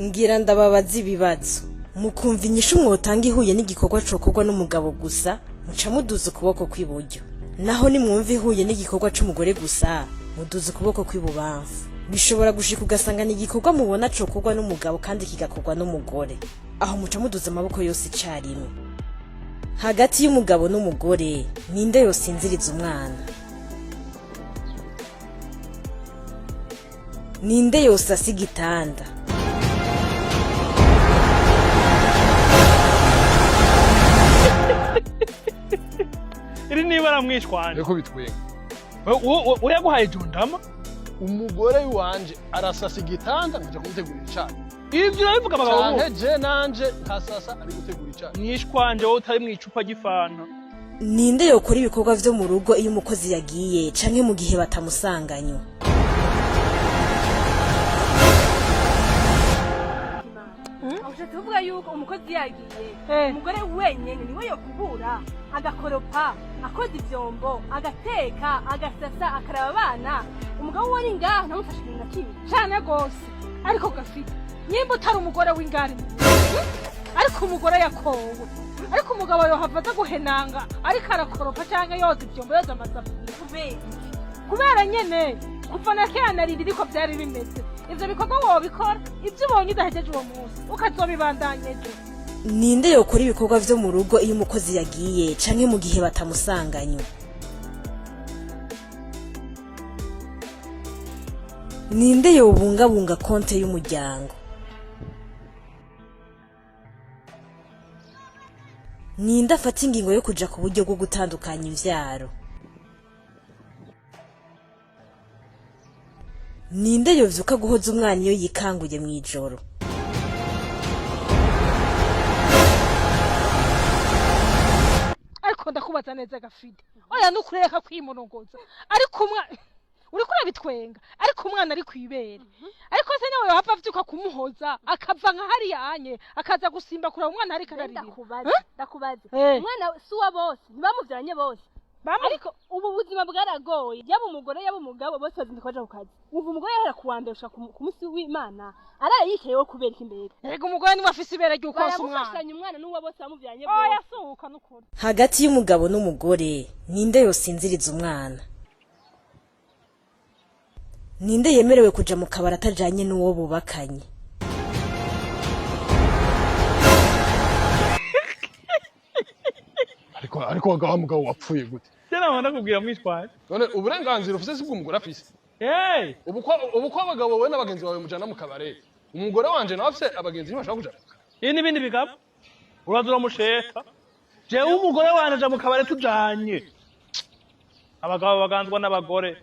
Ngira ndababaza ibibazo, mukumva inyishu mwotanga ihuye n'igikorwa cokorwa n'umugabo gusa, muca muduza ukuboko kw'iburyo. Naho nimwumva ihuye n'igikorwa c'umugore gusa, muduza ukuboko kw'ibubamfu. Bishobora gushika ugasanga ni igikorwa mubona cokorwa n'umugabo kandi kigakorwa n'umugore. Aho muca muduza amaboko yose icarimwe. Hagati y'umugabo n'umugore, ninde yosinziriza umwana? Ninde yosasa igitanda? Iri nibara mwishwanje. Reko bitwenga. Uraguhaye jundama. Umugore wanje arasasa igitanda, nkaja kumutegurira icayi. Ivyo urabivuga abagabo Canke bose. je nanje nkasasa ari gutegura icayi. Mwishwanje, wowe utari mwicupa ry'ifanta. Ninde yokora ibikorwa vyo mu rugo iyo umukozi yagiye canke mu gihe batamusanganywe? Aho ushatse kuvuga yuko umukozi yagiye, umugore wenyene niwe yokubura, agakoropa, akoza ivyombo, agateka, agasasa, akaraba abana, umugabo we ari ngaho ntamufashe ikintu na kimwe? Cyane rwose. Ariko gafite nyimba utari umugore w'ingari mu rugo, ariko umugore yakowe, ariko umugabo yohava aza guhenanga ariko arakoropa cyangwa yoza ibyombo, yoza amasafuriya? Kubera iki? Kubera nyene kuva na kera narindi niko byari bimeze. Ivyo bikorwa wobikora, ibyo ubonye udahejeje uwo munsi ukazobibandanya ejo. Ninde yokora ibikorwa vyo mu rugo iyo umukozi yagiye canke mu gihe batamusanganywe? Ninde yobungabunga konte y'umuryango? Ninde afata ingingo yo kuja ku buryo bwo gutandukanya imvyaro? Ninde yovyuka guhoza umwana iyo yikanguye mw'ijoro? Ariko ndakubaza neza gafide, oya, nukureka kwimurongoza, ariko umwana uriko urabitwenga, ariko umwana ari kwibere, ariko se niwe yohava avyuka kumuhoza, akava nka hariya anye akaza gusimba kuraba umwana ariko ararira? Ndakubaza, ndakubaza. Umwana si uwa bose? Ntibamuvyaranye bose? Ariko ubu buzima bwaragoye, yaba umugore yaba umugabo, bose bazinduka baja ku kazi. Wumva umugore yahera ku wa mbere gushika ku munsi w'Imana araye yicaye wo kubera iki mbere? Erega umugore niwe afise ibere ry'ukonsa umwana. Baramufashanya, umwana n'uwa bose bamuvyaranye Oya, bose. suka n'ukuri. Hagati y'umugabo n'umugore, ninde yosinziriza umwana? Ninde yemerewe kuja mu kabari atajanye n'uwo bubakanye? Ariko wagawa mugabo wapfuye gute? Je nama ndakubwira mwishwanje. None uburenganzira ufise si bw'umugore afise? Hey! Ubu ko abagabo wowe n'abagenzi bawe mujana mu kabare, umugore wanje nawe afise abagenzi, ntibashobora kujana mu kabare? Ibi n'ibindi bigabo. Uraza uramusheta. Jewe umugore wanje aja mu kabare tujanye. Abagabo baganzwa n'abagore.